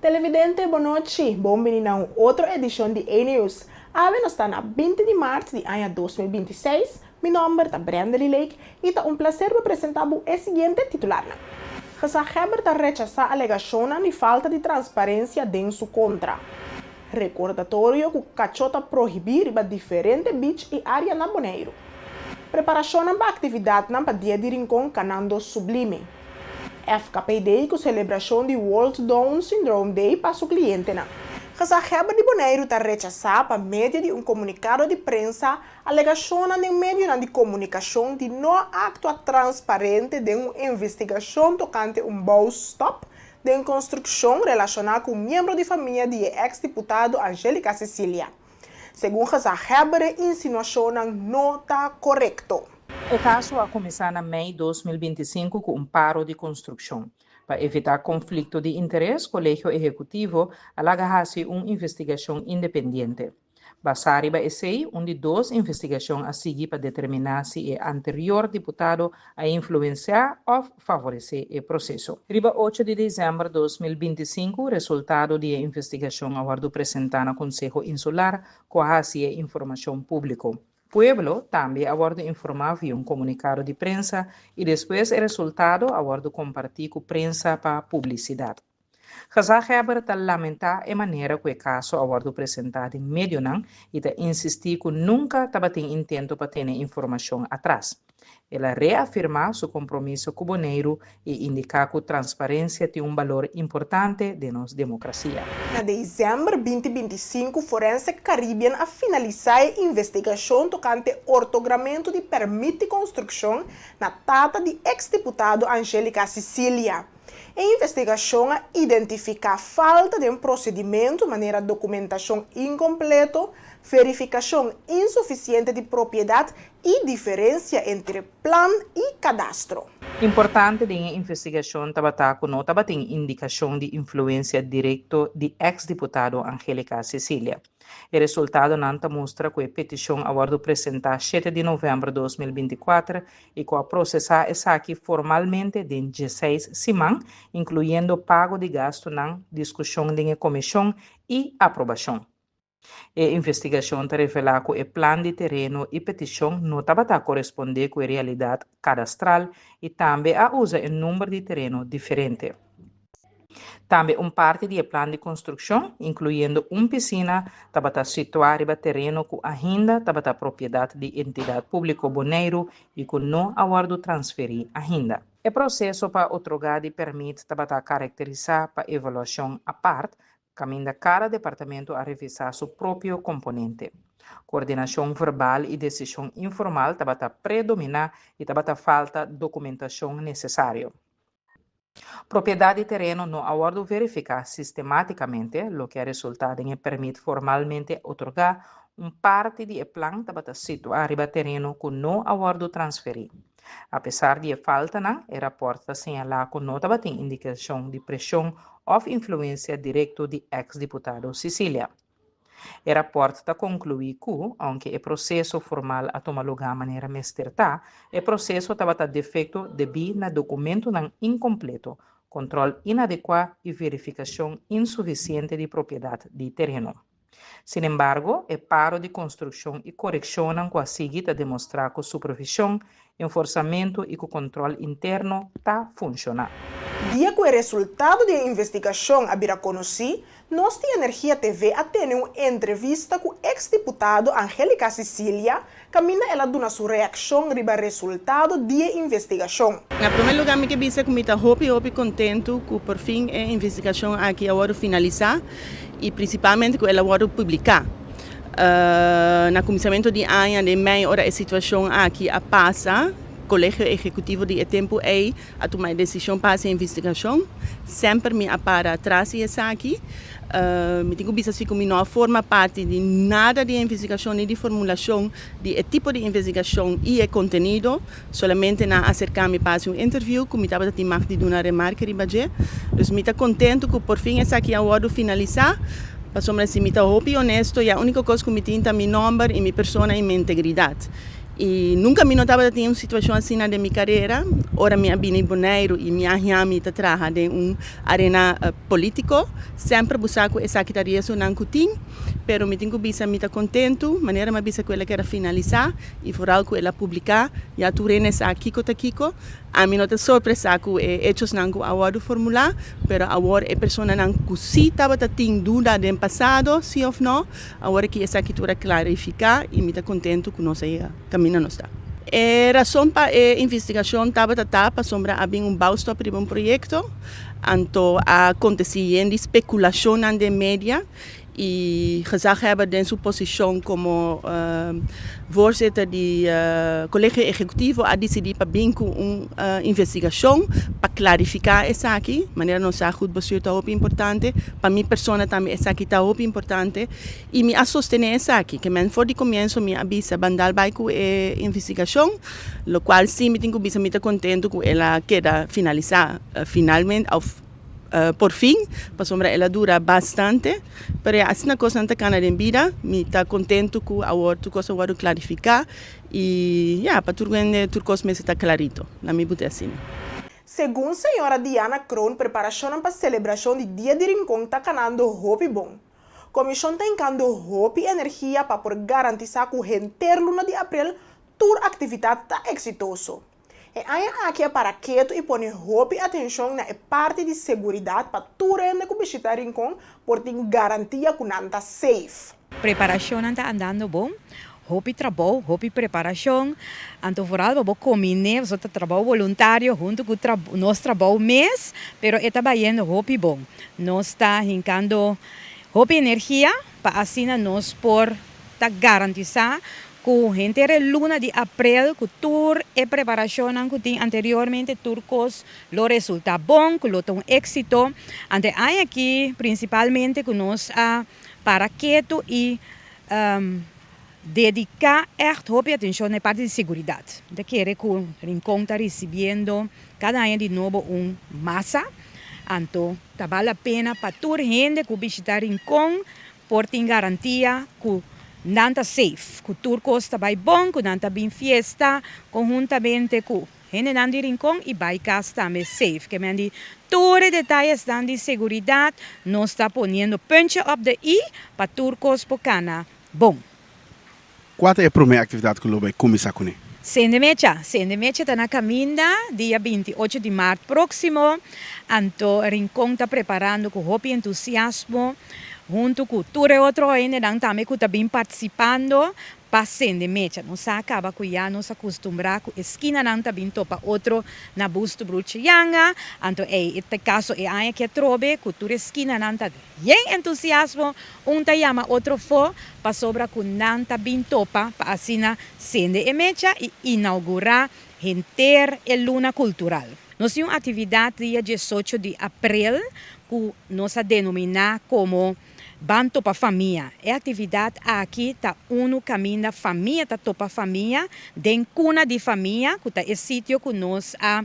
Televidente, bon nochi. Bon bini na un otro edicion di E-News. Awe nos ta na 20 di maart di aña 2026. Mi nomber ta Brenda Lake y ta un placer pa presenta e siguiente titular. Gezaghebber ta rechasa alegacion di falta di transparencia den su contra. Recordatorio cu cacho ta prohibi riba diferente beach y area na Boneiro. Preparacion pa actividad pa Dia di Rincon canando sublime. FKPD cu celebracion di World Down Syndrome Day pa su clientenan. Gezaghebber di Boneiro ta rechasa pa medio di un comunicado di prensa alegacion den medio di comunicacion di no actua transparente den un investigacion tocante un bouwstop di construccion relaciona cu miembro di famia di ex-diputado Anjelica Cecilia. Segun Gezaghebber, e insinuacion no ta corecto. E caso a cuminsa na mei di 2025 cu un paro di construccion. Pa evita conflicto di interes, Colegio Ehecutivo a laga haci un investigacion independiente. Basa riba esey, un di dos investigacion a sigui pa determina si e anterior diputado a influencia of favorece e proceso. Riba 8 di december di 2025, resultado di e investigacion a wordo presenta na Conseho Insular cu a haci e informacion publico. Pueblo tambe a wordo informa via un comunicado di prensa y despues e resultado a wordo comparti cu prensa pa publicidad. Gezaghebber ta lamenta e manera cu e caso a wordo presenta den medionan y ta insisti cu nunca tabatin intento pa tene informacion atras. El a reafirma su compromiso cu Boneiro y indica cu transparencia tin un balor importante den nos democracia. Na december 2025, Forensic Caribbean a finalisa e investigacion tocante otorgamento di permit di construccion na tata di ex-diputado Anjelica Cecilia. E investigacion a identifica falta di un procedimento, manera documentacion incompleto, verificacion insuficiente di propiedad y diferencia entre plan y cadastro. Importante den e investigacion tabata cu no tabatin indicacion di influencia directo di ex-diputado Anjelica Cecilia. E resultadonan ta mustra cu e peticion a wordo presenta 7 di november di 2024 y cu a procesa esaki formalmente den 16 siman, incluyendo pago di gasto na discusion di comision y aprobacion. E investigacion ta revela cu e plan di tereno y peticion no tabata coresponde cu e realidad cadastral y tambe a usa un number di tereno diferente. Tambe un parti di e plan di construccion, incluyendo un piscina, tabata situa riba tereno cu ainda tabata propiedad di Entidad Publico Boneiro y cu no a wordo transferi ainda. E proceso pa otorga di permit tabata caracterisa pa evaluacion apart, caminda cada departamento a revisa su propio componente. Coordinacion verbal y decision informal tabata predomina y tabata falta documentacion necesario. Propiedad di tereno no a wordo verifica sistematicamente, loke a resulta den permit formalmente otorga, un parti di e plan tabata situa riba tereno cu no a wordo transferi. Apesar di e faltanan, e rapport ta señala cu no tabatin indicacion di presion of influencia directo di ex-diputado Cecilia. E rapport ta conclui cu, aunke e proceso formal a tuma luga manera mester ta, e proceso tabatin defecto debi na documentonan incompleto, control inadecua y verificacion insuficiente di propiedad di tereno. Sin embargo, e paro di construccion y coreccion cu a sigui ta demostra cu supervision, enforsamento y cu control interno ta funciona. Dia cu e resultado di e investigacion a bira conoci, Nos di Energia TV a tene un entrevista cu ex-diputado Anjelica Cecilia, caminda el a duna su reaccion riba resultado di e investigacion. Na prome luga, mi kier bisa cu mi ta hopi hopi contento cu por fin e investigacion aki a wordo finalisa y principalmente cu el a wordo publica. Na cuminsamento di aña, den mei, ora e situacion aki a pasa, Colegio Ehecutivo di e tempo ey a tuma e decision pa haci e investigacion. Semper mi a para atras di esaki. Mi tin cu bisa si cu mi no a forma parti di nada di investigacion ni di formulacion di e tipo di investigacion y e contenido. Solamente nan a acerca mi pa haci un interview cu mi tabata tin mag di duna remarke riba dje. Dus mi ta contento cu por fin esaki a wordo finalisa. Pasobra si mi ta hopi honesto, e unico cos cu mi tin ta mi nomber y mi persona y mi integridad. I nunka mi no tabata tin un situashon asina den mi karera. Ora mi a bini Boneiru i mi a haña mi ta traha den un arena polítiko, semper bo sa ku esaki ta riesgonan ku tin, pero mi tin ku bisa mi ta kontentu manera mi a bisa ku el a keda finalisá i foral ku el a publiká, ya tur hende sa kiko ta kiko. Ami no ta sorpresá ku e echosnan ku a wòrdu formulá, pero awor e personanan ku sí tabata tin duda den pasado sí òf nò, awor aki esaki tur a klarifiká i mi ta kontentu ku nos a yega kaminda nos ta. E rason pa e investigashon tabata ta pasobra a bin un bouwstop riba un proyekto, anto a kontesí yen di spekulashonnan den media I gezaghebber den su posishon komo voorzitter di Kolegio Ehekutivo a disidí pa bin ku un investigashon pa klarifiká esaki. Manera nos sa goed bestuur ta hopi importante, pa mi persona tambe esaki ta hopi importante i mi a sostené esaki. Ke men for di komienso mi a bisa bandal bai ku e investigashon, lokual si mi tin ku bisa mi ta kontentu ku el a keda finalisá finalmente òf Por fin, pasobra el a dura bastante, pero ya asina cosnan ta cana den bida, mi ta contento cu awor tur cos a wordo clarifica y ya, pa tur hende tur cos mester ta clarito, na mi bute asina. Segun señora Diana Kroon preparacionnan pa celebracion di Dia di Rincon ta canando hopi bon. Comision ta hincando hopi energia pa por garantisa cu henter luna di april tur actividad ta exitoso. E aña aki a para ketu i pone hopi atenshon na e parti di seguridat pa tur hende ku bishitá Rincon por tin garantia ku nan ta safe. Preparashonnan ta andando bon. Hopi trabou, hopi preparashon. Anto vooral pa bo kombiné, pasobra ta trabou boluntario huntu ku nos trabou mes, pero e ta bayendo hopi bon. Nos ta hinkando hopi energia pa asina nos por ta garantisá Ku henter e luna di aprel ku tur e preparashonnan ku tin anteriormente tur kos lo resultá bon, ku lo ta un éksito. Ante aña aki prinsipalmente ku nos a para ketu i dediká ègt hopi atenshon na e parti di seguridat. Mi ta kere ku Rincon ta risibiendo kada aña di nobo un masa, anto ta bal la pena pa tur hende ku bishitá Rincon Por tin garantia ku nan ta safe, ku tur kos ta bai bon, ku nan ta bin fiesta konhuntamente ku hendenan di Rincon i bai kas tambe safe. Ke men di tur e detayesnan di seguridat nos ta poniendo puntje op de i pa tur kos por kana bon. Kua ta e promé aktividat ku lo bai kuminsá kuné? Sende mecha. Sende mecha ta na kaminda dia 28 di mart próksimo. Anto Rincon ta preparando ku hopi entusiasmo huntu ku tur e otro hendenan tambe ku ta bin partisipando pa sende mecha. Nos sa kaba ku ya nos a kustumbrá ku e skinanan ta bin topa otro na Busto Bruchi Yanga. Anto ei e ta e kaso e aña aki atrobe ku tur e skinanan ta Yen entusiasmo, un ta yama otro fo pasobra ku nan ta bin topa pa asina sende e mecha i inaugurá henter e luna kultural. Nos tin un aktividat dia 18 di aprel ku nos a denominá komo Ban Topa Famia. E aktividat aki ta unu kaminda famia ta topa famia den kuna di famia ku ta e sitio ku nos a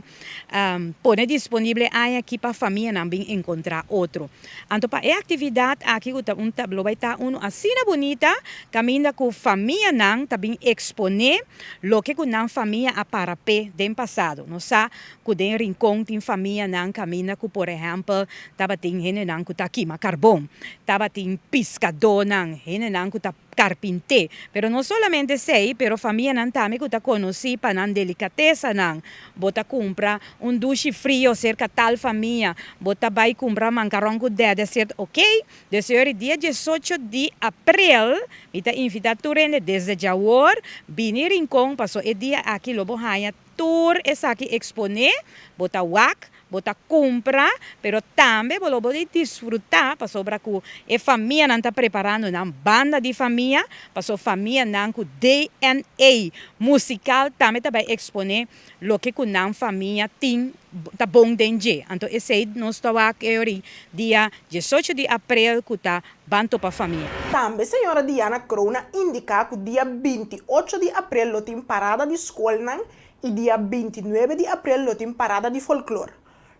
Pone disponible aña aki pa famianan bin encontra otro. Anto pa e actividad aki cu ta un ta lo bay ta uno asina bunita caminda cu famianan ta bin expone loke cu nan famia a para p'e den pasado. Nos sa cu den Rincon tin famianan caminda cu por ehempel tabatin hendenan cu ta kima carbon, tabatin piscadonan, hendenan cu ta. Karpinté. Pero no solamente esei, pero famianan tambe ku ta konosí pa nan delikatesanan. Bo ta kumpra un dushi frio serka tal famia, bo ta bai kumpra mankaron ku dèdè sert okey. Dus señor, dia 18 di aprel mi ta invitá tur hende desde djawor bini Rincon paso e dia aki lo bo haña Tur esaki eksponé, bo ta wak, bo ta kumpra, pero tambe bo lo bo di disfrutá pasobra ku e famianan ta preparando nan banda di famia, paso famianan ku DNA musikal tambe ta bai eksponé loke ku nan famia tin ta bon den dje. Anto esei nos ta wak e ori dia 18 di aprel ku ta Ban topa famia. Tambe señora Diana Kroon a indica cu dia 28 di april lo tin parada di scolnan y dia 29 di april lo tin parada di folklor.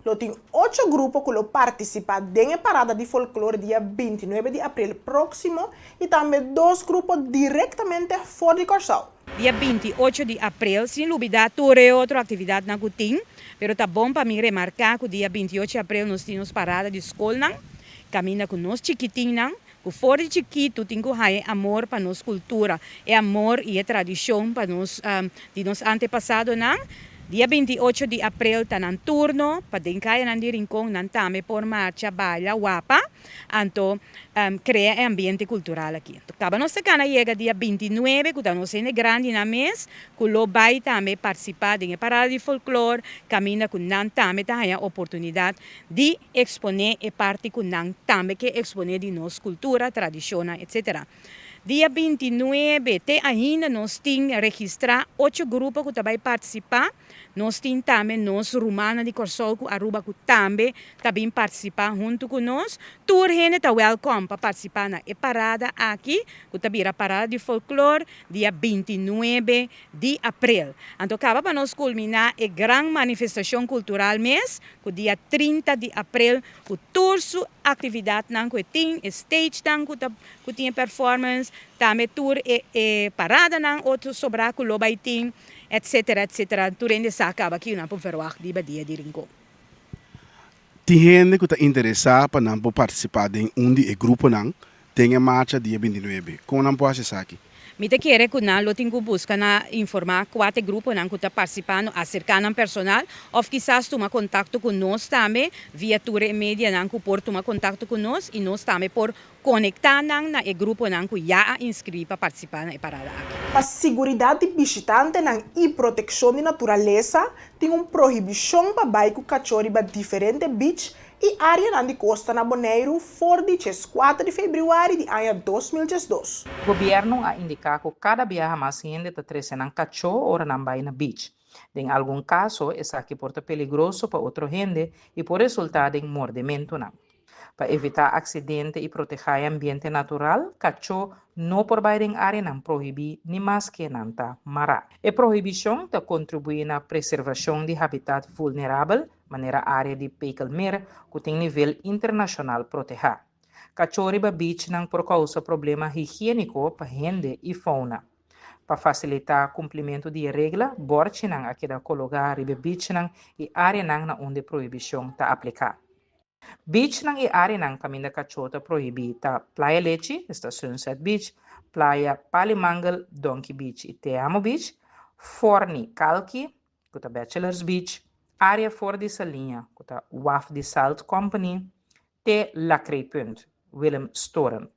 Lo tin ocho grupo ku lo partisipá den e parada di folklor dia 29 di aprel próksimo i tambe dos grupo direktamente for di Kòrsou. Dia 28 di aprel, sin lubidá tur e otro aktividatnan ku tin, pero ta bon pa mi remarká ku dia 28 di aprel nos tin nos parada di skolnan, kaminda ku nos chikitinnan, ku for di chikitu tin ku haña e amor pa nos kultura, e amor i e tradishon pa nos di nos antepasadonan. Dia 28 di aprel ta nan turno pa den kayanan di Rincon nan tambe por marcha, baila, wapa, anto krea e ambiente kultural aki. Anto kaba nos ta kana yega dia 29 ku ta nos hende grandinan mes ku lo bai tambe partisipá den e parada di folklor kaminda ku nan tambe ta haña oportunidat di eksponé e parti ku nan tambe ke eksponé di nos kultura, tradishonnan etc. Dia 29 te ainda nos tin registrá ocho grupo ku ta bai partisipá. Nos tin tambe nos rumannan di Kòrsou ku Aruba ku tambe ta bin partisipá huntu ku nos. Tur hende ta wèlkòm pa partisipá na e parada aki ku ta bira Parada di Folklor dia 29 di aprel. Anto kaba pa nos kulminá e gran manifestashon kultural mes ku dia 30 di aprel ku tur su aktividatnan ku e tin, e stagenan ku ta ku tin e performance, tambe tur e e paradanan otro sobrá ku lo bai tin, etcetera, etcetera. Tur hende sa kaba kiu nan por verwagt riba dia di Rincon. Tin hende ku ta interesá pa nan por partisipá den un di e gruponan den e marcha dia 29. Kon nan por hasi esaki? Mi ta kere ku nan lo tin ku buska na informá kua ta e gruponan ku ta partisipando, aserká nan personal òf kisas tuma kontakto ku nos tambe via tur e medianan ku por tuma kontakto ku nos i nos tambe por konektá nan na e gruponan ku ya a inskribí pa partisipá na e parada aki. Pa siguridat di bishitantenan i protekshon di naturalesa tin un prohibishon pa bai ku kachó riba diferente bich i áreanan di kosta na Boneiru for di 14 di febrüari di aña 2012. Gobièrnu a indiká ku kada biaha mas hende ta trese nan kachó ora nan bai na beach. Den algun kaso esaki por ta peligroso pa otro hende i por resultá den mordementunan. Pa evitá aksidente i protehá e ambiente natural, kachó no por bai den áreanan prohibí ni maske nan ta mará. E prohibishon ta kontribuí na preservashon di habitat vulnerabel, manera área di Pekelmeer, ku tin nivel internashonal protehá. Kachó riba beachnan por kousa problema higiéniko pa hende i founa. Pa fasilitá kumplimentu di e regla, bòrchinan a keda kologá riba e beachnan i áreanan na unda e prohibishon ta apliká. Beachnan i áreanan kaminda kachó ta prohibí ta Playa Lechi, esta Sunset Beach, Playa Pali Mangel, Donkey Beach i Te Amo Beach, Forni Kalki, ku ta Bachelors Beach, área for di Saliña, ku ta Waf di Salt Company, te Lacreypunt, Willemstoren.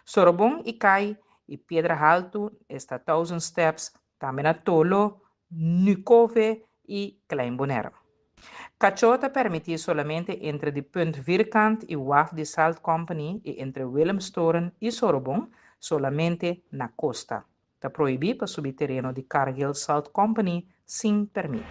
Sorobon i Kai i Piedra Haltu, esta Thousand Steps, tambe na Tolo, Nukove i Klein Bonaire. Kachó ta permití solamente entre di Punt Vierkant i Waf di Salt Company i entre Willemstoren i Sorobon, solamente na kosta. Ta prohibí pa subi tereno di Cargill Salt Company sin pèrmit.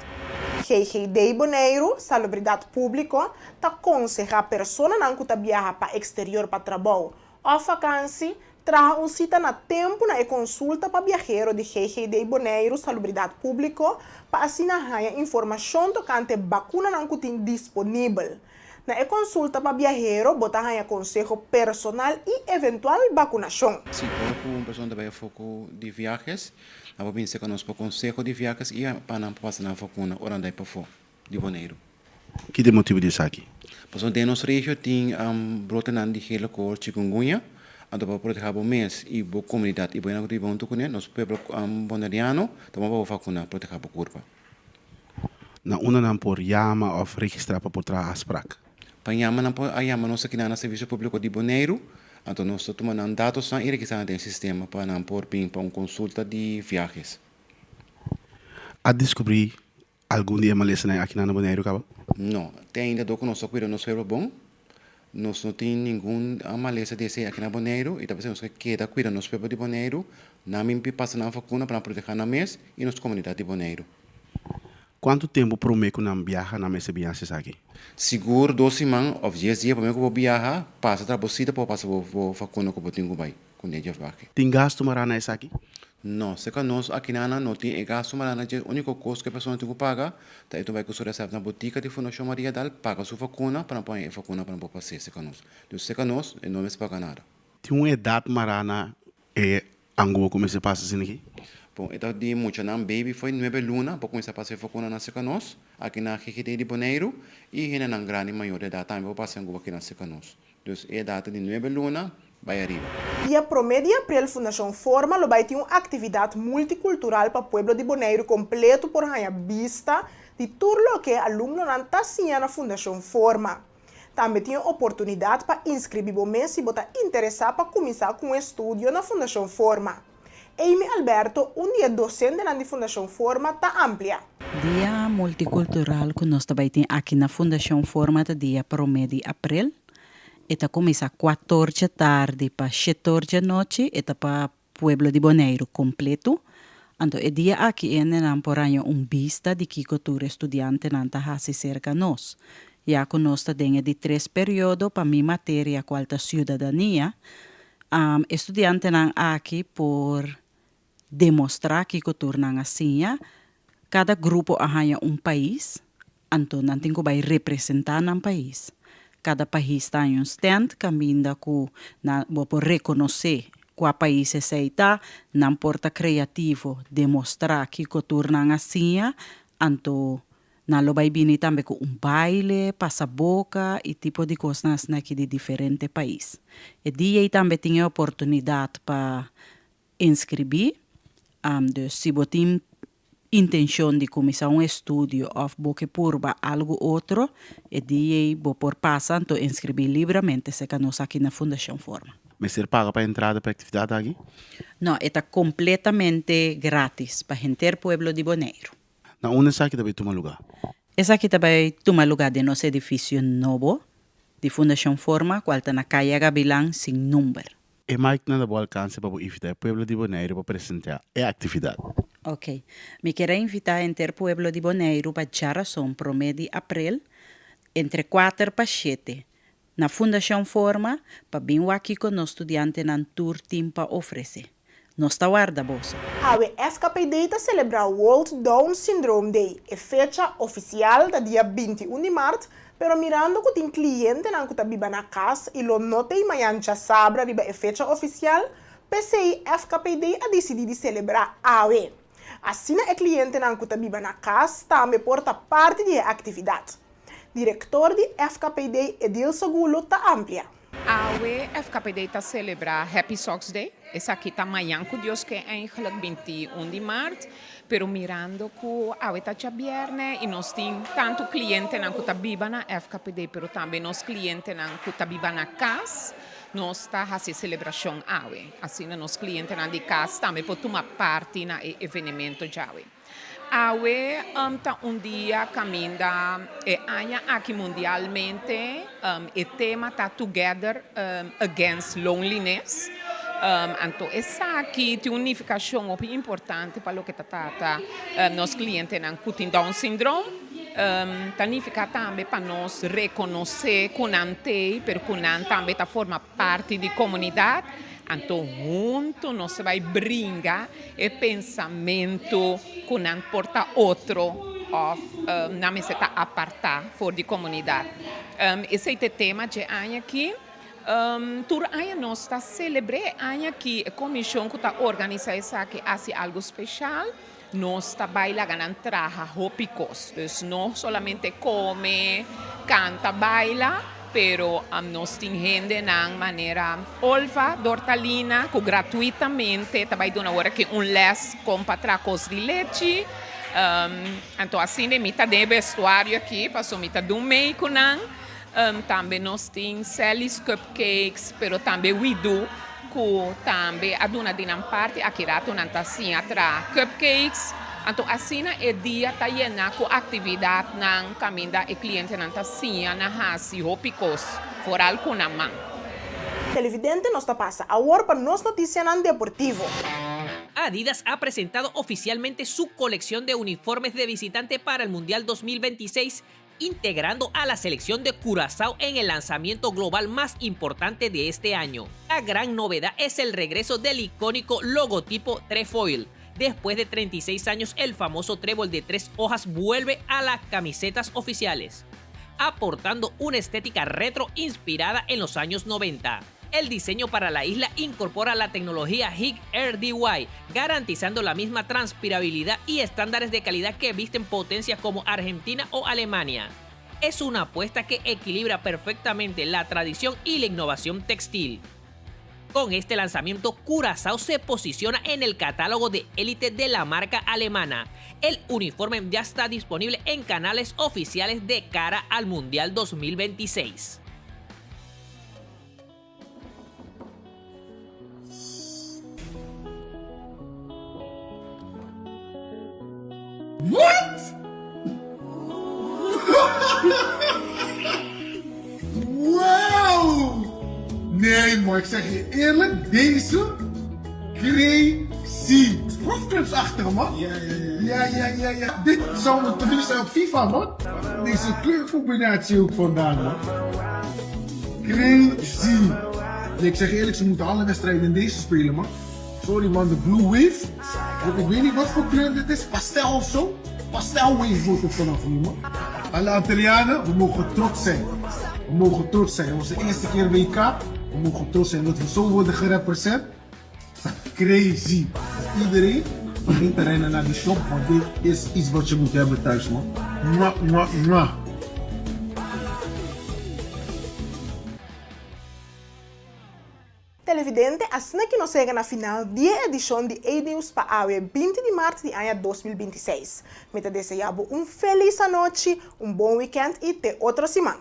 GGD Boneiru, Salubridat Públiko, ta konsehá personanan ku ta biaha pa eksterior pa trabou òf vakansi, traha un sita na tempu na e konsulta pa biahero di GGD Boneiru, Salubridat Públiko, pa asina haña informashon tokante bakunanan ku tin disponibel. Na e konsulta pa biahero bo ta haña konseho personal i eventual bakunashon. Si ora ku un persona ta bai afó ku di viahes, nan por bin serka nos pa konseho di viahes i pa nan por pasa nan vakuna ora nan ta bai pafó di Boneiru. Ki ta e motibu di esaki? Pasobra den nos regio tin brotenan di gele koor chikungunya, anto pa protehá bo mes i bo komunidat i bo hende ku ta biba huntu kuné, nos pueblo boneriano ta bon pa bo vakuna protehá bo kurpa. Na unda nan por yama òf registrá pa por traha afsprak? Pa yama nan por a yama nos aki na Servisio Públiko di Boneiru, anto nos ta tuma nan datosnan i registrá nan den e sistema pa nan por bin pa un konsulta di viahes. A deskubrí algun di e malesanan aki na Boneiru kaba? No, te ainda dor ku nos ta kuida nos pueblo bon, nos no tin ningun malesa di esei aki na Boneiru i ta p'esei nos ke keda kuida nos pueblo di Boneiru, nan bin pasa nan vakuna pa nan protehá nan mes i nos komunidat di Boneiru. Kuantu tempu promé ku nan biaha nan mester bin hasi esaki? Sigur dos siman òf dies dia promé ku bo biaha, pasa tra bo sita pa bo pasa bo vakuna ku bo tin ku bai ku ne dje vaki. Tin gastu mará na esaki? No, serka nos akinana no tin e gastu marana dje úniko kos ku e persona tin ku paga ta e tumba bai ku su resèpt na botika di Fundashon Maria Dal paga su vakuna pa nan por haña e vakuna pa nan por pas'é serka nos. Dus serka nos e no mester paga nada. Tin un edat marana e anguba ku mester pasa asina aki? Bon, e ta di muchanan baby fo'i nuebe luna por kuminsá pasa e vakunanan serka nos aki na GGD di Boneiru i hendenan grandi mayor di edat tambe por pasa e anguba akinan serka nos. Dus e edat ta di nuebe luna bai ariba. Dia promé di aprel Fundashon Forma lo bai tin un aktividat multikultural pa pueblo di Boneiru kompleto por haña bista di tur loke e alumnonan ta siña na Fundashon Forma. Tambe tin e oportunidat pa inskribí bo mes si bo ta interesá pa kuminsá ku un estudio na Fundashon Forma. Amy Alberto, un di e dosentenan di Fundashon Forma, ta amplia. Dia Multikultural ku nos ta bai tin aki na Fundashon Forma ta dia promé di aprel. E ta kuminsá kuator dje tardi pa shetor dje nochi. E ta pa pueblo di Boneiru kompletu. Anto e dia aki hendenan por haña un bista di kiko tur e studiantenan ta hasi serka nos. Ya ku nos ta den e di tres periodo pa mi materia kual ta siudadania, e studiantenan aki por demostrá kiko tur nan a siña. Kada grupo a haña un pais, anto nan tin ku bai representá nan pais. Kada pais ta haña un stand kaminda ku nan bo por rekonosé kua pais esei ta, nan por ta kreativo, demostrá kiko tur nan a siña, anto Nan lo bai bini tambe ku un baile, pasaboka i tipo di kosnan asina aki di diferente pais. E dia ei tambe tin e oportunidat pa inskribí. Dus si bo tin intenshon di kuminsá un estudio òf bo ke purba algu otro, e dia ei bo por pasa anto inskribí libramente serka nos aki na Fundashon Forma. Mester paga pa entrada pa e aktividat aki? No, e ta kompletamente gratis pa henter pueblo di Boneiru. Na unda esaki ta bai tuma lugá? Esaki ta bai tuma lugá den nos edifisio nobo di Fundashon Forma, kual ta na Kaya Gabilan sin number. E micnan ta bo alkanse pa bo invitá e pueblo di Boneiru pa presenteá e aktividat. Ok. Mi kier a invitá henter pueblo di Boneiru pa djarason promé di aprel, entre kuater pa shete, na Fundashon Forma pa bin wak kiko nos studiantenan tur tin pa ofresé. Nos ta warda boso. Awe FKPD ta selebrá World Down Syndrome Day. E fecha ofisial ta dia 21 di mart, pero mirando ku tin klientenan ku ta biba na kas i lo no tei mañan djasabra riba e fecha ofisial, p'esei FKPD a disidí di selebrá awe. Asina e klientenan ku ta biba na kas tambe por ta parti di e aktividat. Direktor di FKPD Edilso Gulo ta amplia. Awe FKPD ta selebrá Happy Socks Day. Esaki ta mañan ku Dios ke eigenlijk 21 di mart, pero mirando ku awe ta djabièrnè i nos tin tantu klientenan ku ta biba na FKPD pero tambe nos klientenan ku ta biba na kas, nos ta hasi e selebrashon awe. Asina nos klientenan di kas tambe por tuma parti na e evenemento djawe. Awe ta un dia kaminda e aña aki mundialmente e tema ta Together Against Loneliness. Anto esaki tin un nifikashon hopi importante pa loke ta trata nos klientenan ku tin Down Syndroom. Ta nifiká tambe pa nos rekonosé ku nan t'ei pero ku nan tambe ta forma parti di komunidat. Anto huntu nos ta bai bringa e pensamentu ku nan por ta otro òf nan mester ta apartá for di komunidat. Esei ta e tema dje aña aki. Tur aña nos ta selebr'é. E aña aki e komishon ku ta organisá esaki hasi algu speshal. Nos ta bai laga nan traha hopi kos. Dus no solamente kome, kanta, baila, pero nos tin hendenan manera Olva Dortalina ku gratuitamente ta bai duna awor aki un les kon pa traha kos di lechi. Anto asina mi ta den e bestuario aki pasobra mi ta dun mei ku nan. Tambe nos tin Sally's Cupcakes, pero tambe We Do ku tambe a duna di nan parti. Aki rato nan ta siña traha cupcakes. Anto asina e dia ta yena ku aktividatnan kaminda e klientenan ta siña na hasi hopi kos, foral ku nan man. Televidente nos ta pasa awor pa nos noticianan deportivo. Adidas ha presentado oficialmente su colección de uniformes de visitante para el Mundial 2026. integrando a la selección de Curazao en el lanzamiento global más importante de este año. La gran novedad es el regreso del icónico logotipo Trefoil. Después de 36 años, el famoso trébol de tres hojas vuelve a las camisetas oficiales, aportando una estética retro inspirada en los años 90. El diseño para la isla incorpora la tecnología HIG RDY, garantizando la misma transpirabilidad y estándares de calidad que visten potencias como Argentina o Alemania. Es una apuesta que equilibra perfectamente la tradición y la innovación textil. Con este lanzamiento, Curazao se posiciona en el catálogo de élite de la marca alemana. El uniforme ya está disponible en canales oficiales de cara al Mundial 2026. What? Wow! Nee, maar ik zeg je eerlijk, deze crazy. Profclubs-achtig, man. Ja, ja, ja. Ja, ja, ja, ja. Dit zou een tenue zijn op FIFA, man. Deze kleurcombinatie ook vandaan, man. Crazy. Nee, ik zeg eerlijk, ze moeten alle wedstrijden in deze spelen, man. Sorry, man, de Blue Wave. Ik weet niet wat voor kleur dit is. Pastel of zo. Pastel Wave wordt het vanaf nu, man. Alle Antillianen, we mogen trots zijn. We mogen trots zijn. Onze eerste keer WK. We mogen trots zijn dat we zo worden gerepresent. Crazy. Iedereen begint te rennen naar die shop, want dit is iets wat je moet hebben thuis, man. Mwah, mwah, mwah. Televidente, asina ki nos yega na final di e edishon di E-Nieuws pa awe 20 di mart di aña 2026. Mi ta desea bo un felis anochi, un bon wikènt i te otro siman.